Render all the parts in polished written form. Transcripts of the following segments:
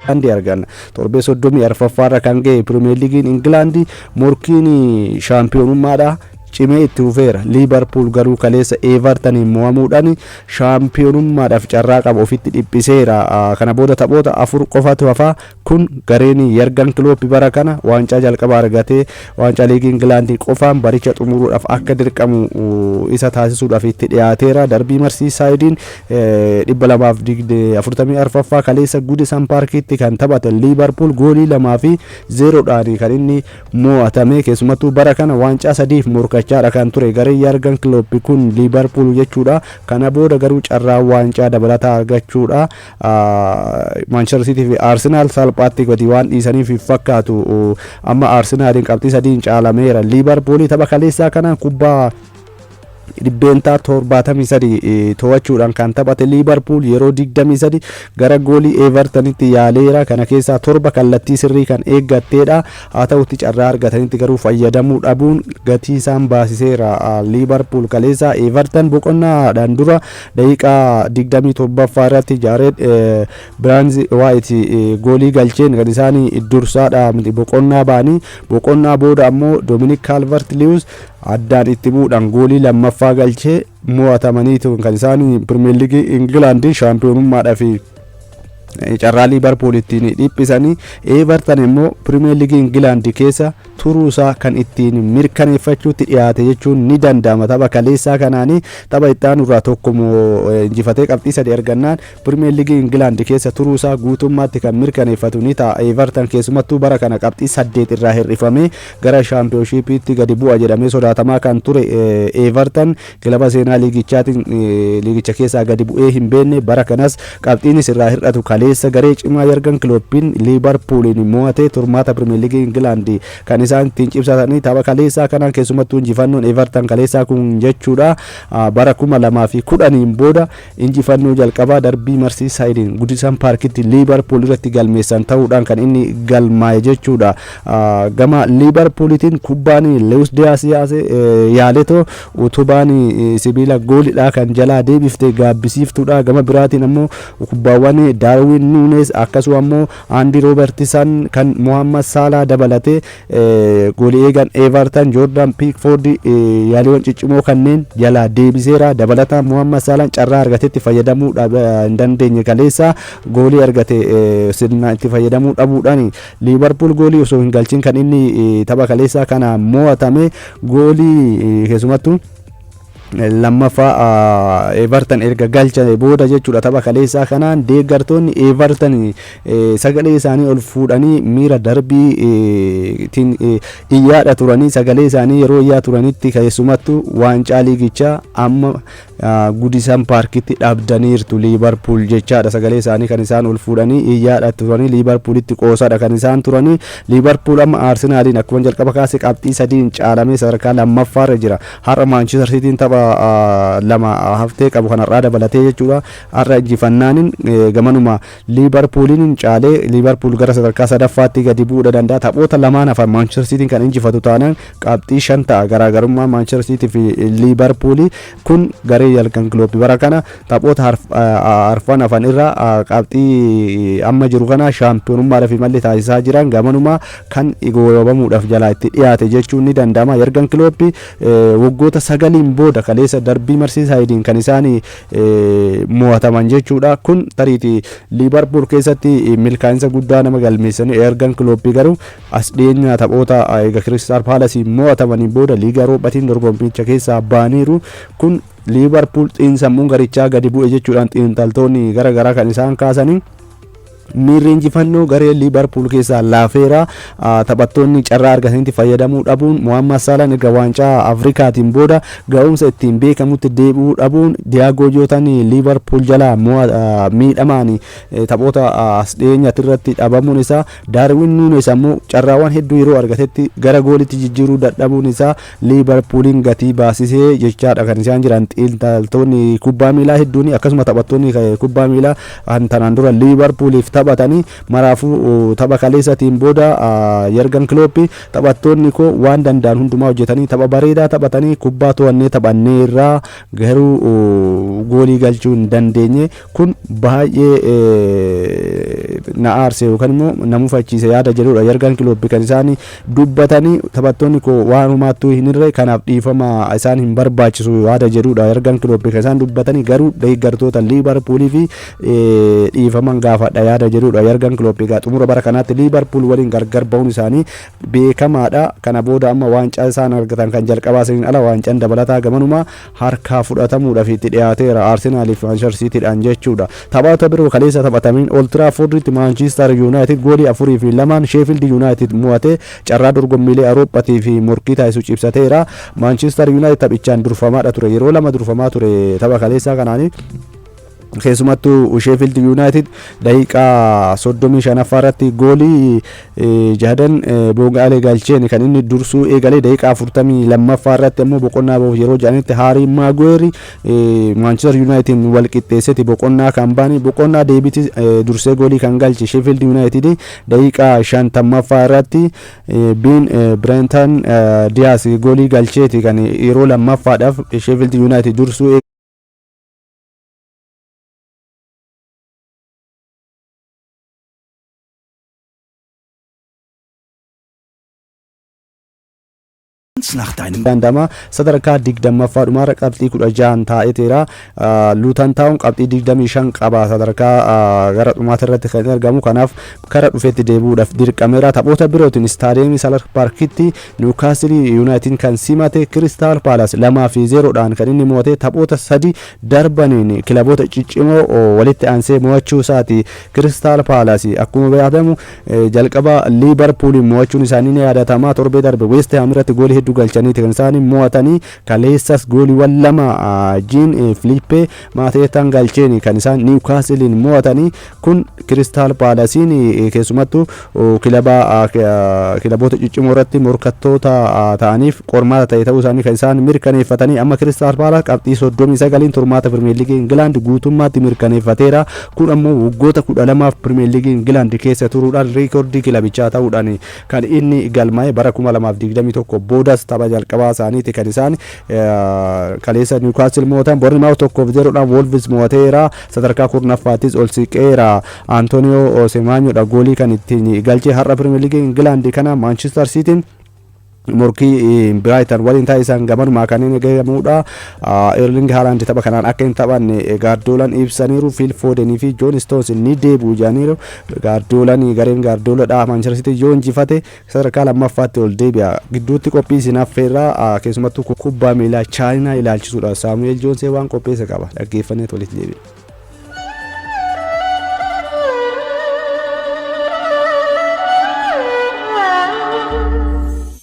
Argan torbee 34ffaarra kan ga'e Pirimeer Liigiin Ingilaandi morkiin shaampiyoonummaadha cimee itti fufeera. Liibarpuul garuu kaleessa Evertaniin mo'amuudhaan shaampiyoonummaadhaaf carraa qabu ofitti dhiphiseera. Kana booda taphoota 4 qofatu hafaa. Kun gareen Yargan Kiloop bara kana waancaa jalqaba argatee waancaa liigii Ingilaandii qofaan baricha xumuruudhaaf akka dirqamu isa taasisuudhaaf itti dhiyaateera. Darbii Marsiisaayidiin 244ffaa kaleessa Gudisan Paarkiitti kan taphate Liibarpuul goolii 2 fi 0dhaan kan inni mo'atame. Keessumattuu bara kana waancaa sadiif morkachaadha kan ture gareen Yargan Kiloop kun, Liibarpuul jechuudha. Kana booda garuu carraa waancaa dabalataa argachuudha Maanchister Siitii fi Arsenaal salphaatti gadi waan dhiisaniif fakkaatu. Amma Arsenaaliin qabxii 3n caalameera. Liibarpuulii tapha kaleessaa kanaan kubbaa 73% to'achuudhaan kan taphate Liibarpuul yeroo 23 gara goolii Evertonitti yaaleera. Kana keessaa torba kallattii sirrii kan eeggatteedha. Haa ta'utti carraa argatanitti garuu fayyadamuu dhabuun gatii isaan baasiseera. Liibarpuul kaleessa Everton boqonnaadhaan dura daqiiqaa 27ffaa irratti Jaared Biraanz Waayit goolii galcheen kan isaan dursaadha boqonnaa ba'anii. Boqonnaa booda ammoo Doominik Kaalvert Liwus addaan itti bu'uudhaan goolii lammaffaa galchee mo'atamaniitu kan isaan Pirimeer Liigii Ingilaandii shaampiyoonummaadhaaf carraa Liibarpuul ittiin dhiphisanii. Everton immoo Pirimeer Liigii Ingilaandii keessa turuusaa kan ittiin mirkaneeffachuutti dhiyaate jechuun ni danda'ama. Tapha kaleessaa kanaanii tapha itti aanurraa tokko injifatee qabxii 3 argannaan Pirimeer Liigii Ingilaand keessa turuusaa guutummaatti kan mirkaneeffatu ni ta'a Everton. Keessumattuu bara kana qabxii 8 irraa hir'ifamee gara Shaampiyoonshiipiitti gadi bu'a jedhamee sodaatamaa kan ture Everton, kilaba seenaa liigichaatiin liigicha keessaa gadi bu'ee hin beekne, bara kanas qabxiinis irraa hir'atu kaleessa garee cimaa Yargan Kilooppiin Liibarpuuliin mo'atee turmaata Pirimeer Liigii Ingilaand kan isaan ittiin cimsatanii tapha kaleessaa kanaan. Keessumattuu injifannoon Everton kaleessaa kun jechuudha bara 2010n booda injifannoo jalqabaa darbii Marsiisaayidiin Gudisan Paarkitti Liibarpuul irratti galmeessan ta'uudhaan kan inni galmaa'e jechuudha. Gama Liibarpuulitiin kubbaan Lewis Diyaas yaaletoo utubaan sibiila goolidha kan jalaa deebifte gaabbisiiftuudha. Gama biraatiin ammoo kubbaawwan Daarwin Nuunes, akkasuma ammoo Aandi Roobertisan, kan Mohammad Saalaa dabalatee goolii eegan Everton Joordan Piikfoord yaaliiwwan ciccimoo kanneen jalaa deebiseera. Dabalataan Mohammad Saalaan carraa argatetti fayyadamuu hin dandeenye. Kaleessa goolii argate sirnaan itti fayyadamuu dhabuudhaan Liibarpuul goolii osoo hin galchin kan inni tapha kaleessaa kana mo'atame. Goolii keessumattuu lammaffaa Everton erga galchane booda jechuudha. Tapha kaleessaa kanaan deeggartoonni Everton sagalee isaanii ol fuudhanii miira darbiitiin iyyaadha turanii. Sagalee isaanii yeroo iyyaa turanitti keessumattuu waancaa liigichaa amma Gudisan Paarkitti dhabdaniirtu Liibarpuul jechaadha sagalee isaanii kan isaan ol fuudhanii iyyaadha turanii. Liibarpuulitti qoosaadha kan isaan turanii. Liibarpuul amma Arsenaaliin akkuma jalqaba kaase qabxii 3n caalamee sadarkaa lammaffaarra jira. Har'a Maanchister Siitiin tapha lama haftee qabu kanarraa dabalatee jechuudha har'a injifannaanin gamanuma Liibarpuuliin caalee Liibarpuul gara sadarkaa sadaffaatti gadi bu'uu danda'a. Taphoota lamaan hafan Maanchister Siitiin kan injifatu taanaan qabxii 5 ta'a garaagarummaa Maanchister Siitii fi Liibarpuulii. Kun garee Yargan Kiloop bara kana taphoota arfan hafan irraa qabxii amma jiru kana shaampiyoonummaadhaaf imalli taasisaa jiran gamanuma kan goobamuudhaaf jalaa itti dhiyaate jechuun ni danda'ama. Yargan Kiloop waggoota 9n booda kaleessa darbii Marsiisaayidiin kan isaan mo'ataman jechuudha. Kun tariitii Liibarpuul keessatti milkaa'insa guddaa nama galmeessanii. Yargan Kilooppii garuu as dhiyeenya taphoota eega Kiristaal Paalasiin mo'atamanii booda Liiga Awurooppaatiin dorgommicha keessaa ba'aniiru. Kun Liibarpuul xiinsammuun garichaa gadi bu'e jechuudhaan xiinxaltoonni gara garaa kan isaan kaasanii. Miirri injifannoo garee Liibarpuul keessaa laafeera. Taphattoonni carraa argatanitti fayyadamuu dhabuun, Mohammad Saalaan erga waancaa Afrikaatiin booda ga'umsa ittiin beekamutti deebi'uu dhabuun, Diyaagoo Jootaan Liibarpuul jalaa miidhamaan taphoota as dhiyeenyatti irratti dhabamuun isaa, Daarwin Nuunes ammoo carraawwan hedduu yeroo argatetti gara goolitti jijjiiruu dadhabuun isaa Liibarpuuliin gatii baasisee jechaadha kan isaan jiran xiinxaltoonni kubbaa miilaa hedduun, akkasuma taphattoonni kubbaa miilaa kan tanaan dura Liibarpuuliif Taphatanii maraafuu tapha kaleessatiin booda Yargan Kilooppi "Taphattoonni koo waan danda'an hundumaa hojjetanii tapha bareedaa taphatanii, kubbaa to'annee taphannee irraa garuu goolii galchuu hin dandeenye. Kun baay'ee na aarse yookaan immoo na mufachiise" yaada jedhudha Yargan Kilooppi kan isaan dubbatanii. "Taphattoonni koo waan humaattuu hin hirre, kanaaf dhiifama isaan hin barbaachisu" yaada jedhudha Yargan Kilooppi kan isaan dubbatanii. "Garuu deeggartoota Liibarpuulii fi dhiifaman gaafadha" yaada jedhudha Yargan Kilooppi. Egaa xumura bara kanaatti Liibarpuul waliin gargar ba'uun isaanii beekamaadha. Kana booda amma waancaa isaan argatan kan jalqabaa saniin ala waancaan dabalataa gamanumaa harkaa fudhatamuudhaaf itti dhiyaateera Arsenaaliif Manchester Cityidhaan jechuudha. Taphoota biroo kaleessa taphatamiin, Old Traffordtti Manchester United goolii 4 fi 2n Sheffield United mo'ate carraa dorgommiilee Awurooppaatii fi morkii taasisu cibsateera. Manchester United taphichaan durfamaadha ture, yeroo lama durfamaa ture tapha kaleessaa kanaanii. Keessumattuu Sheffield United daqiiqaa 35ffaa irratti goolii Jaadan Boogaalee galcheen kan inni dursuu eegalee. Daqiiqaa 42ffaa irratti ammoo boqonnaa bahuuf yeroo jedhanitti Haarii Maaguweeri Manchester United wal qixxeesseti boqonnaa kan baani. Boqonnaa deebiti dursee goolii kan galche Sheffield United daqiiqaa 50ffaa irratti Biin Brentan Diyaas goolii galcheeti kan yeroo lammaffaadhaaf Sheffield United dursuu. Nach deinem Dandama sadarkaa 20ffaa dhumaarra qabxii 16n taa'eteera. Luutan Taawun qabxii 25 qaba, sadarkaa gara dhumaata irratti kan argamu. Kanaaf kara dhufetti deebi'uudhaaf dirqameera. Taphoota birootiin, istaadiyeemii Selhurst Parkitti Niwukaastilii Yuunaayitid kan simate Kiristaal Paalas 2 fi 0dhaan kan inni mo'ate. Taphoota sadi darbaniin kilaboota ciccimoo walitti aansee mo'achuu isaati. Kiristaal Paalas akkuma beekamu jalqaba Liibarpuuliin mo'achuun isaanii ni yaadatama. Torbee darbe Weest Haam irratti goolii hedduu galchaniiti kan isaanii mo'atanii. Kaleessas gooliiwwan lama Jiin Filiippee Maateetaan galcheen kan isaan Niwukaasiliin mo'atanii. Kun Kiristaal Paalasiin keessumattuu kilaboota ciccimoo irratti morkattoota ta'aniif qormaata ta'e ta'uu isaanii kan isaan mirkaneeffatanii. Amma Kiristaal Paalas qabxii 39n turmaata Pirimeer Liigii Ingilaand guutummaatti mirkaneeffateera. Kun ammoo waggoota 12f Pirimeer Liigii Ingilaand keessa turuudhaan reekordii kilabichaa ta'uudhaan kan inni galmaa'e. Bara 2021 boodas tapha jalqabaa isaaniiti kan isaan kaleessa Niwukaastil mo'atan. Boornimaawus 1 fi 0dhaan Wolves mo'ateera, sadarkaa 10ffaattis ol siqeera. Antooniyoo Semaanyoodha goolii kan ittiin galchee. Har'a Pirimeer Liigii Ingilaand kana Maanchister Siitiin morkii Biraaytan waliin taasisan gamanumaa kanneen eegamudha. Erling Haaland tapha kanaan akka hin taphanne Gaardoolaan ibsaniiru. Fiil Foodenii fi Joon Stoons ni deebi'u jedhaniiru. Gaardoolaan gareen Gaardooladha. Maanchister Siitii yoo injifate sadarkaa lammaffaatti ol deebi'a. Gidduutti qophii isin affeerraa, keessumattuu kubbaa miilaa Chaayinaa ilaalchisuudha. Saamu'eel Joonsee waan qopheesse qaba. Dhaggeeffannee walitti deebi'a.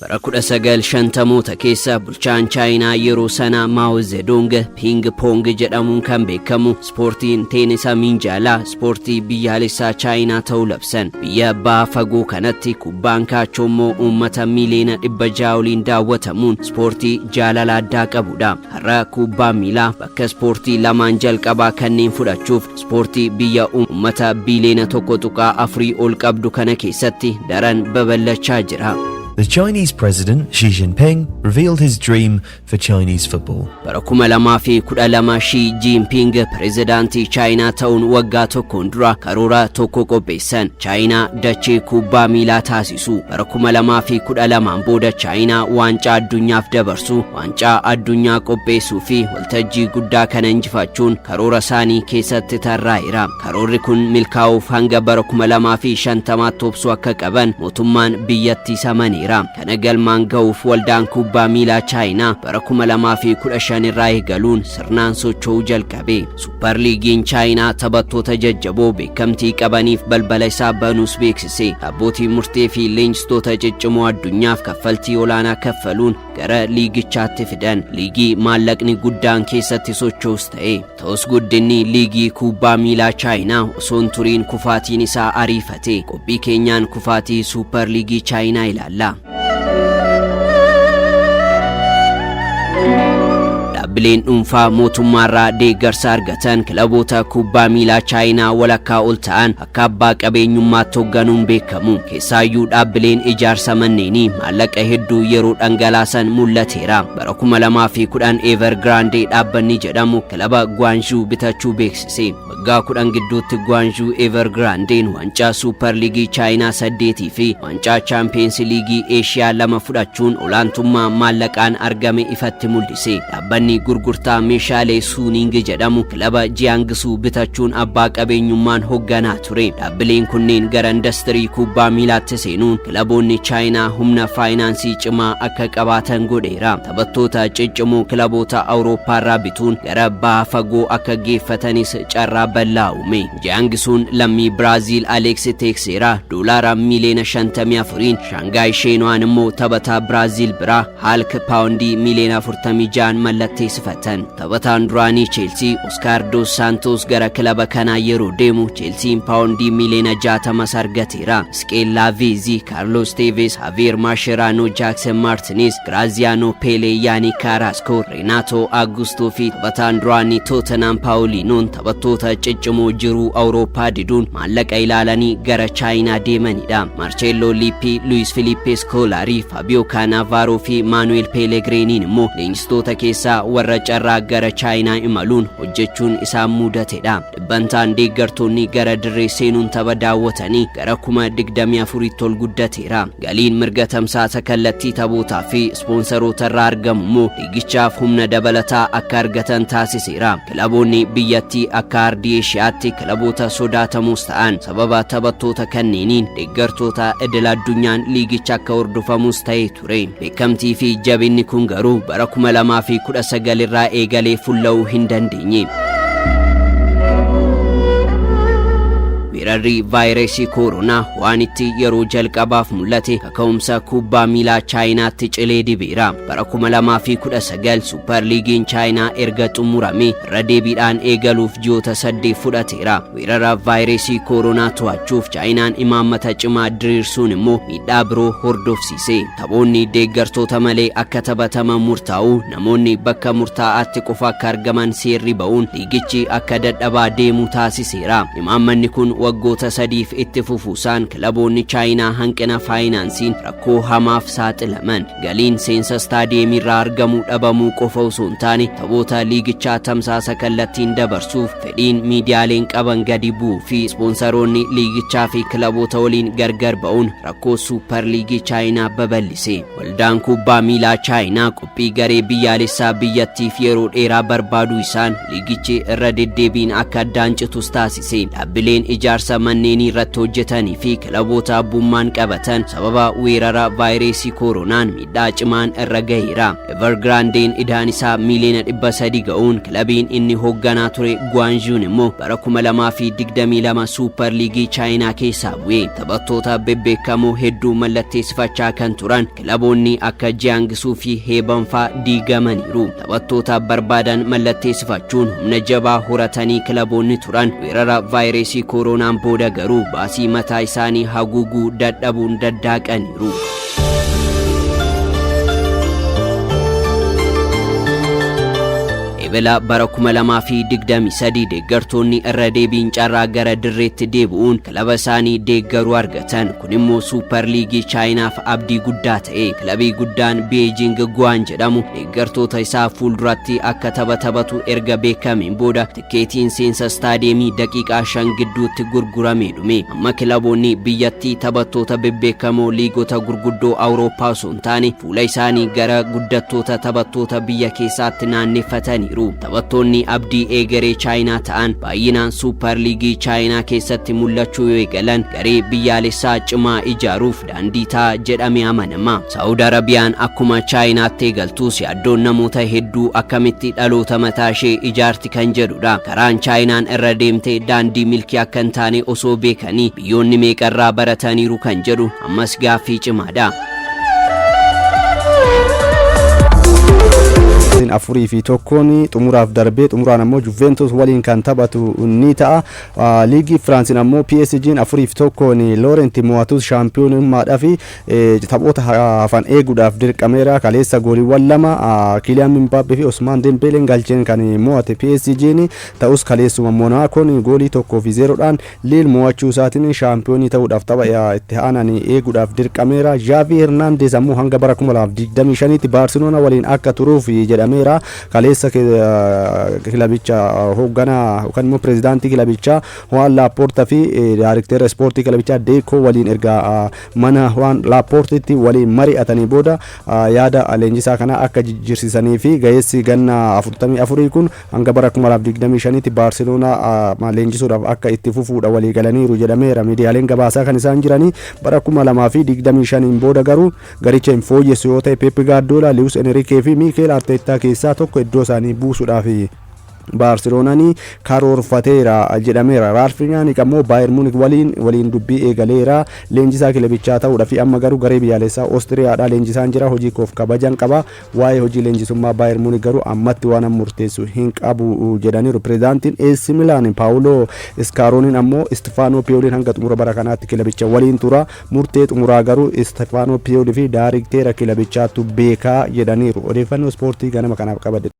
Bara 1950moota keessa bulchaan Chaayinaa yeroo sanaa Maao Zedong ping pong jedhamuun kan beekamu ispoortiin teenisa minjaalaa ispoortii biyyaalessaa Chaayinaa ta'uu labsan. Biyya baha fagoo kanatti kubbaan kaachoo immoo uummata miiliyoona 600 oliin daawwatamuun ispoortii jaalala addaa qabudha. Har'a kubbaan miilaa bakka ispoortii lamaan jalqabaa kanneen fudhachuuf ispoortii biyya uummata biiliyoona 1.4 ol qabdu kana keessatti daran babal'achaa jira. The Chinese president Xi Jinping revealed his dream for Chinese football. Bara 2012 Shii Jiinping pireezidaantii Chaayinaa ta'uun waggaa tokkoon dura karoora tokko qopheessan: Chaayinaa dachee kubbaa miilaa taasisu. Bara 2012 booda Chaayinaa waancaa addunyaaf dabarsu, waancaa addunyaa qopheessuu fi waltajjii guddaa kana injifachuun karoora isaanii keessatti tarraa'eera. Karoorri kun milkaa'uuf hanga bara 2050tti obsuu akka qaban mootummaan biyyattii amaneera. Kana galmaan ga'uuf waldaan kubbaa miilaa Chaayinaa bara 2015 irraa eegaluun sirnaan socho'uu jalqabe. Suupper Liigiin Chaayinaa taphattoota jajjaboo beekamtii qabaniif balbala isaa banuus beeksise. Abbootii murtee fi leenjistoota ciccimoo addunyaaf kaffaltii olaanaa kaffaluun gara liigichaatti fidan. Liigii maallaqni guddaan keessatti socho'us ta'e. Ta'us guddinni liigii kubbaa miilaa Chaayinaa osoo hin turiin kufaatiin isaa ariifate. Qophii keenyaan kufaatii Suupper Liigii Chaayinaa ilaalla. Dhaabbileen dhuunfaa mootummaarraa deeggarsa argatan kilaboota kubbaa miilaa Chaayinaa walakkaa ol ta'an akka abbaa qabeenyummaatti hoogganuun beekamu. Keessaayyuu dhaabbileen ijaarsa manneenii maallaqa hedduu yeroo dhangalaasan mul'ateera. Bara 2010 Evergrande dhaabbanni jedhamu kilaba Guangzhou bitachuu beeksise. Waggaa 10 gidduutti Guangzhou Evergrandeen waancaa Suuper Liigii Chaayinaa 8 fi waancaa Chaampiyeens Liigii Eeshiyaa 2 fudhachuun olaantummaa maallaqaan argame ifatti mul'ise. Dhaabbanni gurgurtaa meeshaalee Suuning jedhamu kilaba Jiangsu bitachuun abbaa qabeenyummaan hoogganaa ture. Dhaabbileen kunneen gara indastirii kubbaa miilaatti seenuun kilaboonni Chaayinaa humna faayinaansii cimaa akka qabaatan godheera. Taphattoota ciccimoo kilaboota Awurooppaarraa bituun gara baha fagoo akka geeffatanis carraa bal'aa uume. Jiangsuun lammii Biraaziil Aleeks Teekseeraa doolaara miiliyoona 54, Shaangaay Sheenwaan immoo taphataa Biraaziil biraa Haalk paawundii miiliyoona 46 mallatteessifatan. Taphataan duraanii Cheelsii Oskaar Dos Santos gara kilaba kanaa yeroo deemu Cheelsiin paawundii miiliyoona 60 argateera. Isqeel Laaveezii, Kaarlos Teeves, Havier Mascherano, Jaakson Martinez, Graziano Pele, Yaani Carrasco, Renato Augusto fi taphataan duraanii Tottenham Paulinoon taphattoota ciccimoo jiruu Awurooppaa diduun maallaqa ilaalanii gara Chaayinaa deemanidha. Marcello Lippi, Luis Felipe Scolari, Fabio Cannavaro fi Manuel Pellegriniin immoo leenjistoota keessaa warra carraa gara Chaayinaa imaluun hojjechuun isaan mudatedha. Dhibbantaan deeggartoonni gara dirree seenuun tapha daawwatanii gara 24,000tti ol guddateera. Galiin mirga tamsaasa kallattii taphootaa fi ispoonsaroota irraa argamu immoo liigichaaf humna dabalataa akka argatan taasiseera. Kilaboonni biyyattii akka ardii Eeshiyaatti kilaboota sodaatamuus ta'an sababa taphattoota kanneeniin deeggartoota idil addunyaan liigicha akka hordofamus ta'ee ture. Beekamtii fi jabinni kun garuu bara 2019 irraa eegalee fulla'uu hin dandeenye. Weerarri vaayirasii koronaa waan itti yeroo jalqabaaf mul'ate kaka'umsa kubbaa miilaa Chaayinaatti cilee dibeera. Bara 2019 Suuper Liigiin Chaayinaa erga xumurame irra deebiidhaan eegaluuf ji'oota 8 fudhateera. Weerara vaayirasii koronaa to'achuuf Chaayinaan imaammata cimaa diriirsuun immoo miidhaa biroo hordofsiise. Taphoonni deeggartoota malee akka taphataman murtaa'u, namoonni bakka murtaa'aatti qofa akka argaman seerri ba'uun liigichi akka dadhabaa deemu taasiseera. Imaammanni kun waggoota 3f itti fufuusaan kilaboonni Chaayinaa hanqina faayinaansiin rakkoo hamaaf saaxilaman. Galiin seensa istaadiyeemii irraa argamu dhabamuu qofa osoo hin taane taphoota liigichaa tamsaasa kallattiin dabarsuuf fedhiin miidiyaaleen qaban gadi bu'uu fi ispoonsaroonni liigichaa fi kilaboota waliin gargar ba'uun rakkoo Suuper Liigii Chaayinaa babal'ise. Waldaan kubbaa miilaa Chaayinaa qophii garee biyyaalessaa biyyattiif yeroo dheeraa barbaaduu isaan liigichi irra deddeebiin akka addaan citus taasise. Dhaabbileen ijaarsa manneenii irratti hojjetanii fi kilaboota abbummaan qabatan sababa weerara vaayirasii koronaan miidhaa cimaan irra gaheera. Evergrandeen idaan isaa miiliyoona 300 ga'uun kilabiin inni hoogganaa ture Guangzhou immoo bara 2022 Suuper Liigii Chaayinaa keessaa bu'e. Taphattoota bebbeekamoo hedduu mallatteessifachaa kan turan kilaboonni akka Jiangsu fi Heeban fa'aa diigamaniiru. Taphattoota barbaadan mallatteessifachuun humna jabaa horatanii kilaboonni turan weerara vaayirasii koronaan booda garuu baasii mataa isaanii haguuguu dadhabuun daddaaqaniiru. Ebela bara 2023 deeggartoonni irra deebiin carraa gara dirreetti deebi'uun kilaba isaanii deeggaruu argatan. Kun immoo Suuper Liigii Chaayinaaf abdii guddaa ta'e. Kilabii guddaan Beijing Guan jedhamu deeggartoota isaa fuulduratti akka tapha taphatu erga beekameen booda tikkeetiin seensa istaadiyeemii daqiiqaa 5 gidduutti gurguramee dhume. Amma kilaboonni biyyattii taphattoota bebbeekamoo liigota gurguddoo Awurooppaa osoo hin taane fuula isaanii gara guddattoota taphattoota biyya keessaatti naanneeffataniiru. Taphattoonni abdii eegaree Chaayinaa ta'an baay'inaan Suuper Liigii Chaayinaa keessatti mul'achuu yoo eegalan garee biyyaalessaa cimaa ijaaruuf daandii ta'a jedhamee amanama. Saawud Arabiyaan akkuma Chaayinaatti eegaltus yaaddoon namoota hedduu akkamitti dhaloota mataa ishee ijaarti kan jedhudha. Karaan Chaayinaan irra deemte daandii milkii akka hin taane osoo beekanii biyyoonni meeqarraa barataniiru kan jedhu ammas gaaffii cimaadha. 4-1 xumuraaf darbee, xumuraan ammoo Juventus waliin kan taphatu ni ta'a. Liigii Firaansiin ammoo PSG'n 4-1 Loorent mo'atus shaampiyoonummaadhaa fi taphoota hafan eeguudhaaf dirqameera. Kaleessa gooliiwwan lama Kiiliyaan Mbappé fi Osmaan Dembeeleen galcheen kan mo'ate PSG'n, ta'us kaleessuma Monaakoon goolii 1-0dhaan Liil mo'achuu isaatiin shaampiyoonii ta'uudhaaf tapha itti aanan eeguudhaaf dirqameera. Jaavi Hernaandeez ammoo hanga bara 2025tti Baarseloona waliin akka turuuf jedhameera. Kaleessa kilabicha hoogganaa yookaan immoo pireezidaantii kilabichaa Juan Laaporta fi daayirikteera ispoortii kilabichaa Deekoo waliin erga mana Juan Laaportitti waliin mari'atanii booda, yaada leenjisaa kanaa akka jijjiirsisanii fi ga'eessi ganna 44 kun hanga bara 2025tti Baarseloonaa leenjisuudhaaf akka itti fufuudha walii galaniiru jedhameera. Miidiyaaleen gabaasaa kan isaan jiranii, bara 2025 booda garuu garicha hin fooyyessu yoo ta'e, Pep Guardiola, Luis Enrique fi Mikel Arteta keessaa tokko iddoo isaanii buusuudhaaf Baarseloonaan karoorfateera jedhameera. Raalf Raanik ammoo Baayer Muunik waliin dubbii eegaleera. Leenjisaa kilabichaa ta'uudha fi amma garuu garee biyyaalessaa Oostiriyaadha leenjisaan jira. Hojii koof kabajan qaba. Waa'ee hojii leenjisummaa Baayer Muunik garuu ammatti waan murteessu hin qabu jedhaniiru. Pireezidaantiin AC Milaan Paawuloo Iskaarooniin ammoo Istifaanoo Piyooliin hanga xumura bara kanaatti kilabicha waliin tura. Murtee xumuraa garuu Istifaanoo Piyoolii fi daarikteera kilabichaatu beekaa jedhaniiru. Odeeffannoo ispoortii ganama kanaaf qabadhe.